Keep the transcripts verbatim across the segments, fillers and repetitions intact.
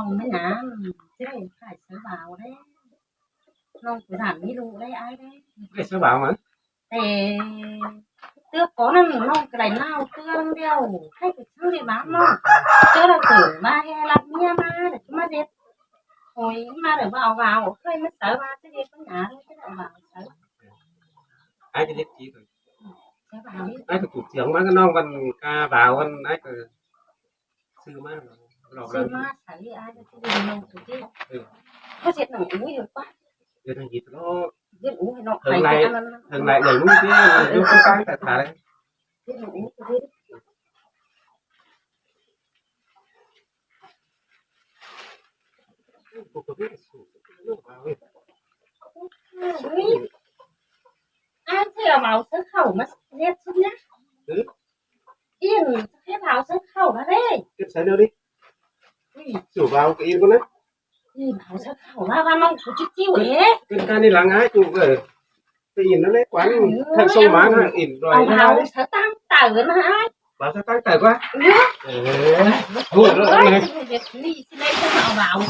ꞌháu ꞌmí ꞌnặn, ꞌchí đảy phải sáư báo ꞌlẹo. ꞌNọng ꞌcọ dản ꞌmí ꞌlụk ꞌlẹo ải ꞌlẹo. Phải sáư báo ꞌmá. Té ꞌtưa ꞌcọ ꞌnặn ꞌnọng ꞌcọ đảy ꞌnáo ꞌtưa ꞌlẹo, hảư ꞌcọ sáư đảy báo ꞌnọng. ꞌChớ ꞌlẹo ꞌcọ ꞌmá ꞌhế ꞌlặc ꞌmía ꞌmá, ꞌlẹo ꞌchí ꞌmá ꞌdệt. Ôi, ꞌmá đảy báo, báo, ꞌkhới ꞌmá sáư báo, ꞌchí đảy có nhả, ꞌchí đảy báo sáư. Ải ꞌchí ꞌdệt ꞌchí thôi. Sáư báo. Ải ꞌcọ tụt siêng ꞌmá ꞌnọng ꞌvắn cá báo ꞌvắn, ải ꞌcọ sư ꞌmá, lỏ sư ꞌmá sáư ải, ꞌchí đảy ꞌnọng ꞌcọ ꞌchí. Ừ. Có ꞌdệt ꞌnọng ú ꞌdệt ꞌquá. ꞌDệt ꞌnọng ꞌdệt ꞌló. ꞌDệt ú ꞌnọng. Hơng lai, hơng lai đảy ꞌmí ꞌchí, ꞌdệt ꞌquá ꞌtáng ta thả ꞌlẹo. Ai, thế là bảo sớ khẩu mà ghét chứ nhá. Yên, thế bảo sớ khẩu mà đây. Cái sớ đâu đi? Ui, chủ vào cái yên con đấy. Yên, bảo sớ khẩu mà, mà mong của chích chiu ấy. Cái ca đi lắng ai chủ về. Cái yên nó lấy quán, thằng sông máng hả, yên rồi. Bảo sớ tăng tải mà ai. Bảo sao tăng tải quá? Ủa? Ủa, rồi, rồi. Ly, xin đây cho bảo bảo.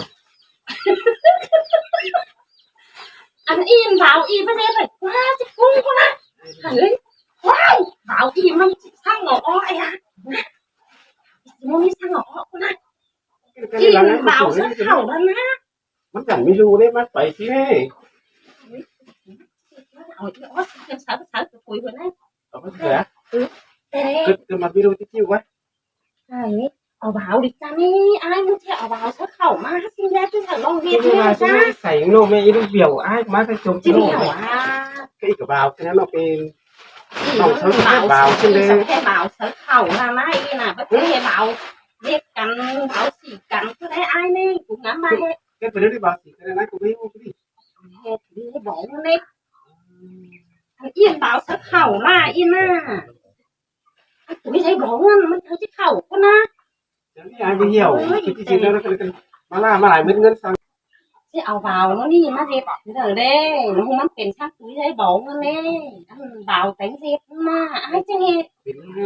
Ăn im bảo im, bác sĩ phải quá, chứ không có lắm. Hả, ơi? Wow, bảo im, nó chỉ sang ngõ ó, ai à? Nó mới sang ngõ ó, cô lắm. Cái này là im nó bảo không sao sửa khẩu lắm á. Mắn cẳng mi lu đấy, mắn phải chứ. Ôi, ôi, ôi, sao, sao, sao, cái quỷ vừa nãy. Ủa, thế à? Ừ. Thế. Cứ, cứ mà video tí chiu quá. Ai, ở báo đi chăng ý, ai muốn theo ở báo xuất khẩu mà, xin ra chứ thằng Long Việt. Thế mà nha, sao nó chăng? Sảy nô mẹ đi biểu ai mà phải chống. Chứ nô biểu mẹ. À. Cái cái báo cái nó bên. Thì báo nó xuất báo, báo xin xin ra. Sao cái báo xuất khẩu là mà ý là bất cứ cái báo Việt cắn, báo xỉ cắn, cứ đấy ai nè, cũng ngắm mà. Cái, cái phải đi báo xỉ, cái này cũng không biết. Hết đi, bỏ luôn đi. Yên báo xuất khẩu mà, yên à. Túi giấy bóng mà, mà thằng chứ khẩu con á. Chẳng biết ai mới hiểu. Ôi, cái gì nó, nó, nó, nó, mà là, mà lại mất ngân sang. Chứ ảo vào nó đi, mà dệt, giờ đây, nó không mang tiền sang túi giấy bóng nữa nè. Ăn vào tránh dệt mà, ai chứ nghe.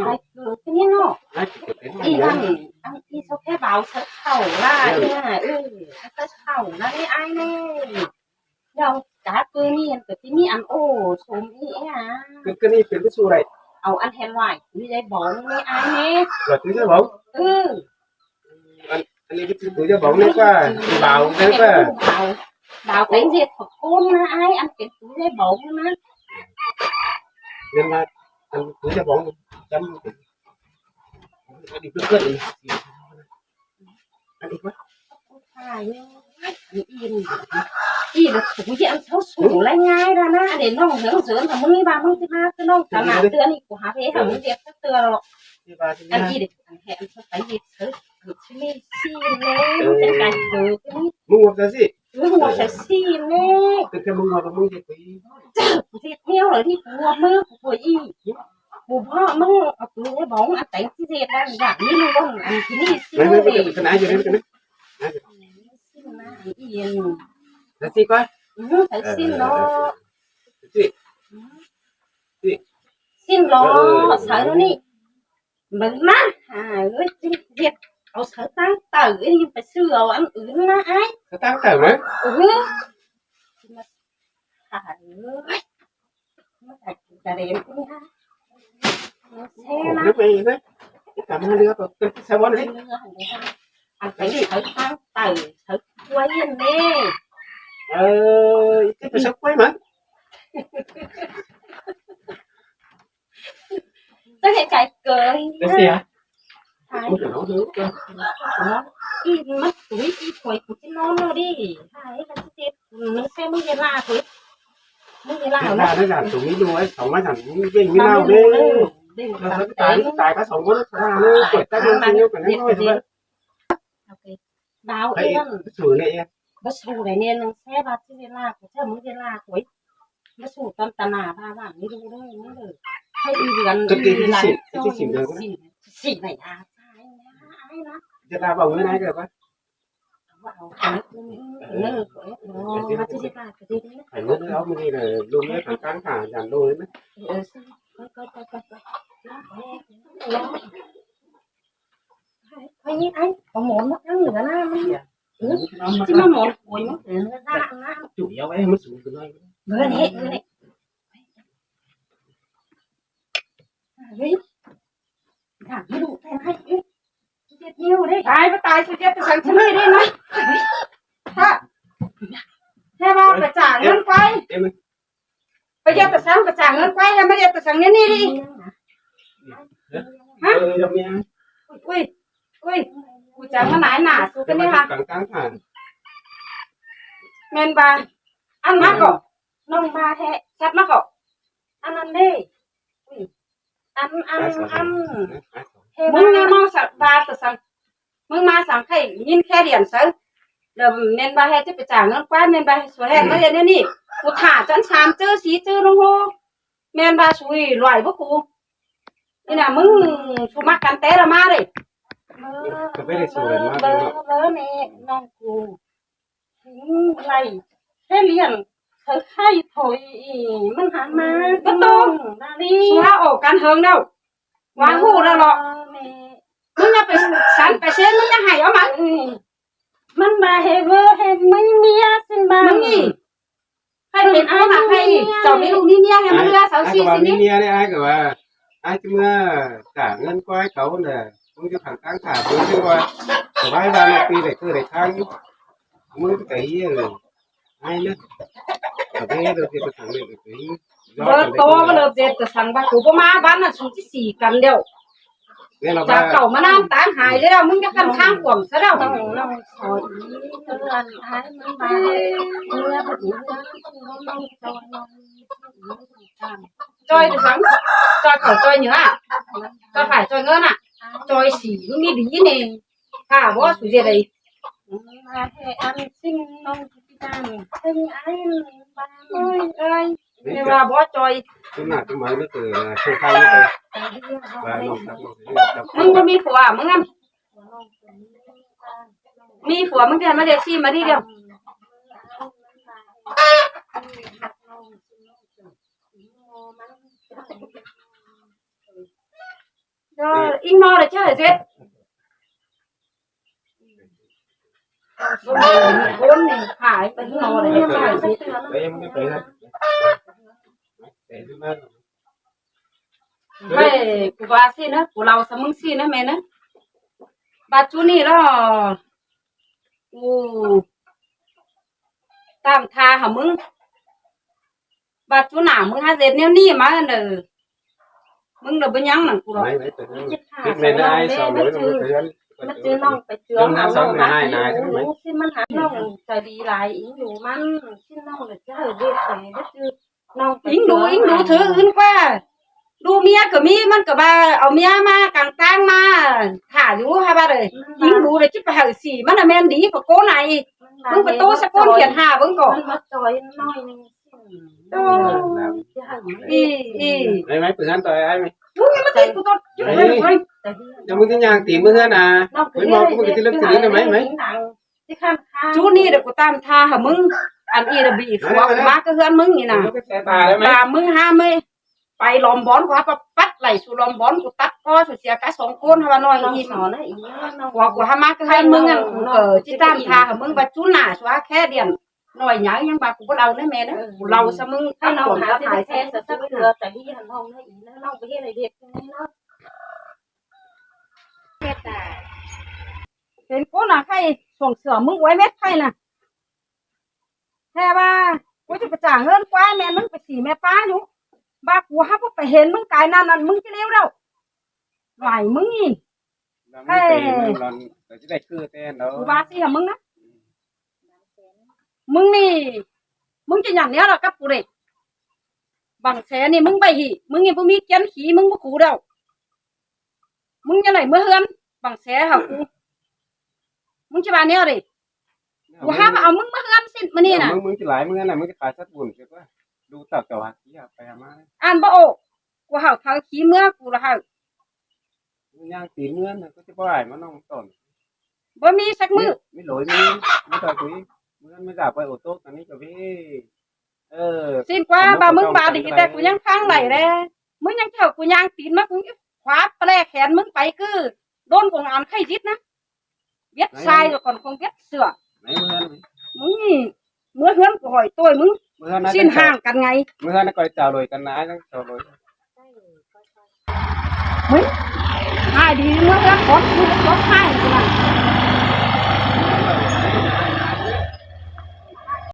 Ai cứ cái này nó. Ai cứ cái này. Đi ăn, ăn đi sau cái báo xuất khẩu là, ừ, ừ, xuất khẩu là đi ai nè. Đâu, cá cư ni ăn, cái tí ni ăn ô, xôm ý, ý à. Cái, cái này phải cái su này. Ảo ăn hẹn hoài, túi giấy bóng đi ai nè. Là túi giấy bóng? Ừ. Ăn, ăn cái túi giấy bóng này qua, bảo cái qua. Bảo, bảo cái gì thật khôn mà ai ăn cái túi giấy bóng mà. Nên là ăn túi giấy bóng chấm. Ăn đi cứ cất đi. Ăn đi quá. Ai, yên. Ý là cũng dễ ăn thấu sủ lấy ngay ra na, để nông dưỡng dưỡng là muốn đi ba mươi ba cái nông cả mà tưa này của hả thế hả muốn dệt cái tưa rồi. Ăn đi để ăn hẹn cho cái gì thứ cứ chứ mi xin nè, muốn cái cái thứ cái này. Mua cái gì? Mua cái xin nè. Cái cái mua cái mua gì? Dệt nhiều rồi đi mua mưa của ý. Bố bố mưng ở túi giấy bóng ăn tránh cái gì đang giảm đi luôn ăn cái này xin nè. Cái này cái này cái này. Xin mà yên. Là gì quá? Ừ, phải xin nó. Xin. Xin nó, sao nó đi. Mừng má, à, ơi, xin việc. Áo sớ tăng tở, ấy, nhưng phải sư áo ăn ứ nó ai. Sớ tăng tở mà? Ừ. À, ơi. Nó phải cả đêm cũng ha. Nó xe. Ủa, nó về đấy. Cái cảm ơn đưa vào cái xe bón đấy. Ăn cái sớ tăng tở, sớ quay yên đi. Ờ, cái sớ quay mà. Tôi cái cái cớ. Cái gì hả? Hai. Ui, nó hứa cơ. Đó. Ý, mắt túi, ý, thôi, cũng chứ nó nó đi. Hai, là cái gì? Nó xe mới về là thôi. Mới về là. Nó là nó giảm túi đu ấy, sáu mươi giảm cũng bên với nào đấy. Nó sẽ tài, tài các sáu mươi nó ra nó quẩy tắt nó bao nhiêu cả nó thôi. Báo. Cái em. Cái sổ này em. Bác sổ này nên xe ba chứ về là, cũng chứ mới về là thôi. Bác sổ tâm tà nà ba làm như đu đấy, như đu. Hay đi gần cái đi cái lại xỉn, cái cho xỉn nó đấy. Xỉn, xỉn này à, ai, ai, ai, ai. Giờ ta bảo người này được không? Bảo cái, ừ, ừ, nó, nó, nó, nó, nó, phải nhớ cái áo mình đi là luôn đấy, thằng căng thẳng dàn đôi đấy. Ừ, ừ, coi, coi, coi, coi, coi. Nó, nó, nó. Thôi nhé anh, có món nó ăn nữa là mình. Dạ. Ừ. Nó, nó, chứ mà ăn. Món cuối nó phải là dạ. Ăn. Chủ yếu em mới xuống từ đây. Vừa đấy, vừa đấy. Đấy. Giảm ví dụ thế này. Chết nhiều đấy. Ai mà tài sự chết tôi sẵn sàng đi đấy nó. Hả? Thế mà phải trả ngân quay. Em, em. Bây giờ tôi sẵn phải trả ngân quay hay bây giờ tôi sẵn ngân đi đi. Hả? Ờ, em, em. Ui, ui. Ui, chẳng có nái nả xuống cái này hả? Căng căng hả? Men ba. Ăn mắc không? Nông ba thế, sắp mắc không? Ăn ăn đi. Ui. Ăn, ăn, ăn. ꞌMứng ꞌmá ꞌmá săng, ꞌva ꞌtẹ săng. ꞌMứng ꞌmá săng khay ꞌnghín khe điện sáư. Lỏ ꞌmen ꞌva ꞌhế ꞌchí pay trả ꞌngớn ꞌquá, ꞌmen ꞌva ꞌhế sua ꞌhế ꞌmá điện ꞌnị. Cu thả chăn sam ꞌchớ sí ꞌchớ ꞌnung ꞌhô. ꞌMen ꞌva sui lỏi báu cu. ꞌNị ꞌna ꞌmứng su ꞌmặc căn té ꞌla ꞌmá đảy. Bơ, bơ, bơ ꞌnị ꞌnọng cu. Chính lảy. Thế liền. Thớ khay thôi ꞌnị, ꞌmắn hẳn ꞌmá. Bơ tô. Su hák ổ căn hơng đaư. ꞌVa ꞌhụ đaư lỏ. ꞌMắn ꞌnhá pay săn pay sên, ꞌmắn ꞌnhá hảy ó ꞌmắn. ꞌMắn ꞌva ꞌhế ꞌvớ ꞌhế ꞌmí ꞌmía ꞌsịn ꞌva. ꞌMắn ꞌnị. Khay pên ꞌcốn ꞌnạ khay, chảu ꞌmí ꞌlụk ꞌmí ꞌmía ꞌhế ꞌmắn ꞌlứa sáu ꞌsị ꞌsịn ꞌnị. ꞌMí ꞌmía ꞌnị, ải ꞌcọ ꞌva, ải ꞌchí ꞌmưa trả ꞌngớn ꞌquá cáu ꞌnị, ꞌmứng ꞌchí thẳng ꞌtáng thả bớng ꞌchí ꞌva, ꞌcọ ꞌva ꞌva ꞌnị pi đảy ꞌcọ đảy ꞌkháng, ꞌmứng ꞌchí kẻ ꞌhí ꞌnị. Ai ꞌnị. Kẻ ꞌhí ꞌlợp ꞌdệt ꞌtẹ săng ꞌnị kẻ ꞌhí. Bơ tô bơ ꞌlợp ꞌdệt ꞌtẹ săng ꞌva cu báu ꞌmá ꞌván ꞌnặn su ꞌchí sỉ căn đéo. Chả khảu ꞌmá ꞌnặn ꞌtáng hải đéo, ꞌmứng ꞌchí căn ꞌkháng cuông sáư đéo. ꞌChoi ꞌtẹ săng, ꞌchoi khảu ꞌchoi nhớ ꞌnạ. ꞌChoi phải ꞌchoi ꞌngớn ꞌnạ. ꞌChoi sỉ ꞌmí đi ꞌnị. Hả bố su ꞌdệt đảy. Ôi, ôi. Ê, ꞌva bố ꞌchoi. Chứ mà, chứ mà nó từ, à, không khai nó từ. Và nó, nó, nó, nó, ꞌMứng báu ꞌmí phua ꞌmứng ăn. ꞌMí phua ꞌmứng ꞌchí ꞌmá ꞌdệt ꞌsị ꞌmá đi đéo. Rồi, inh ꞌnọ đảy ꞌchớ ꞌdệt. ꞌCốn ꞌnị, hả, inh ꞌnọ đảy ꞌchớ ꞌdệt. ꞌVạy, cu ꞌva ꞌsịn ꞌnớ, cu ꞌlạ ꞌsá ꞌmứng ꞌsịn ꞌnớ, ꞌmen ꞌnớ. ꞌVa ꞌchu ꞌnị ꞌló. Cu ꞌTam tha hảư ꞌmứng. ꞌVa ꞌchu nả ꞌmứng hák ꞌdệt ꞌnéo ꞌnị ꞌmá ꞌnớ. ꞌMứng đảy báu ꞌnhắng nẳng cu lỏ. Mết mết đảy song lối nó ꞌmá ꞌchư ꞌnọng pay ꞌchưa ꞌmá ꞌnọng ꞌmá ꞌnị ꞌnị ꞌsịn ꞌmắn hả ꞌnọng chả đi lai inh đu ꞌmắn ꞌsịn ꞌnọng đảy ꞌchớ ꞌdệt đảy báu ꞌchư. Inh đu, inh đu thứ ứn ꞌquá. Đu ꞌmía ꞌcọ ꞌmí, ꞌmắn ꞌcọ ꞌva au ꞌmía ꞌmá cang ꞌtáng ꞌmá thả dú hả ꞌva đảy. Inh đu đảy ꞌchí pay hảư sỉ ꞌmắn ꞌnạ ꞌmen đi ꞌcọ ꞌcốn ꞌnị. ꞌMứng pay ꞌtố ꞌsá ꞌcốn khiên hả ꞌmứng ꞌcọ. Ơ. Ê, ê. Ai ꞌmá pư ꞌhướn ꞌtoi ai ꞌmá. Đu ꞌmí ꞌmá tin cu ꞌtoi. Ai. Chăm ꞌmứng ꞌchí ꞌnhang ti ꞌmá ꞌhướn à. ꞌMắn ꞌmá ꞌcọ ꞌmá ꞌchí lứk ꞌchí lứk ꞌnị ꞌmá ꞌmá. ꞌChu ꞌnị đảy cu ꞌTam tha hảư ꞌmứng. Ăn ꞌnị đảy ꞌmí phua ꞌmá cá ꞌhướn ꞌmứng ꞌnị ꞌnạ. ꞌVa ꞌmứng hả ꞌmá pay lom bón cu hả pắt pắt đảy su lom bón cu tắt ꞌcọ su sia cá song ꞌcốn hả ꞌva ꞌnọi ꞌnị. Cu cu hả ꞌmá cá ꞌhướn ꞌmứng ăn cu ꞌcọ ꞌchí ꞌTam tha hảư ꞌmứng ꞌva ꞌchu nả su hả khe điện. ꞌNọi ꞌnhắng ꞌnhắng ꞌva cu báu lau ꞌnớ ꞌmen ꞌnớ. Cu lau ꞌsá ꞌmứng. Hả ꞌnọng hả thải ꞌsá ꞌsá ꞌsá ꞌsá. Pên ꞌcốn ꞌnạ khay song sửa ꞌmứng uối mết khay ꞌnạ. Hả ꞌva, cu ꞌchí pay trả ꞌngớn ꞌquá ꞌmen ꞌmắn pay sỉ ꞌme ꞌpá dú. ꞌVa cu hả báu pay hên ꞌmứng cai ꞌnặn ꞌnặn ꞌmứng ꞌchí ꞌlẹo đaư. Lải ꞌmứng ꞌnị. Hê. Cu ꞌva ꞌsị hảư ꞌmứng ꞌnớ. ꞌMứng ꞌnị. ꞌMứng ꞌchí nhẳn ꞌnéo lỏ cắp cu đảy. Bằng xe ꞌnị ꞌmứng ꞌvạy hỉ, ꞌmứng ꞌnị báu ꞌmí kiến khí ꞌmứng báu cu đaư. ꞌMứng ꞌnhá đảy ꞌmứa ꞌhướn, bằng xe hảư cu. ꞌMứng ꞌchí ꞌva ꞌnéo đảy. Cu hả ꞌva au ꞌmứng ꞌmứa ꞌhướn ꞌsịn ꞌmá ꞌnị ꞌnạ. ꞌMứng ꞌmứng ꞌchí lai ꞌmứa ꞌnạ, ꞌmứng ꞌchí tai sắt bun ꞌchí ꞌquá. Đu tảu tảu hả, kí hả pay hả ꞌmá. Ăn báu ổ. Cu hảư phaư khí ꞌmứa cu lỏ hảư. ꞌNhang ti ꞌmứa ꞌnạ, ꞌcọ ꞌchí báu ai ꞌmá ꞌnọng tỏn. Báu ꞌmí sắc ꞌmự. ꞌMí lối ꞌmí, ꞌmí ꞌtoi cúi. ꞌMứa ꞌmí dạp pay ô tô căn ꞌnị ꞌcọ ꞌvế. Ơ. ꞌSịn ꞌquá ꞌva ꞌmứng ꞌva đi té cu ꞌnhắng kháng đảy đé. ꞌMứng ꞌnhắng ꞌchọ cu ꞌnhang tin ꞌmá cu khóa ple khén ꞌmứng pay ꞌcứ. Đôn công an khay dít ꞌnạ. Biết sai rồi còn không biết sửa. ꞌMứng ꞌnị, ꞌmứa ꞌhướn cu hỏi tôi ꞌmứng. ꞌSịn hàng căn ngày. ꞌMứa ꞌhướn ꞌnạ coi chào lối căn ꞌnạ, chào lối. ꞌMứng, ai đi ꞌmứa ꞌhướn cón, ꞌmứa cón hai ꞌnạ.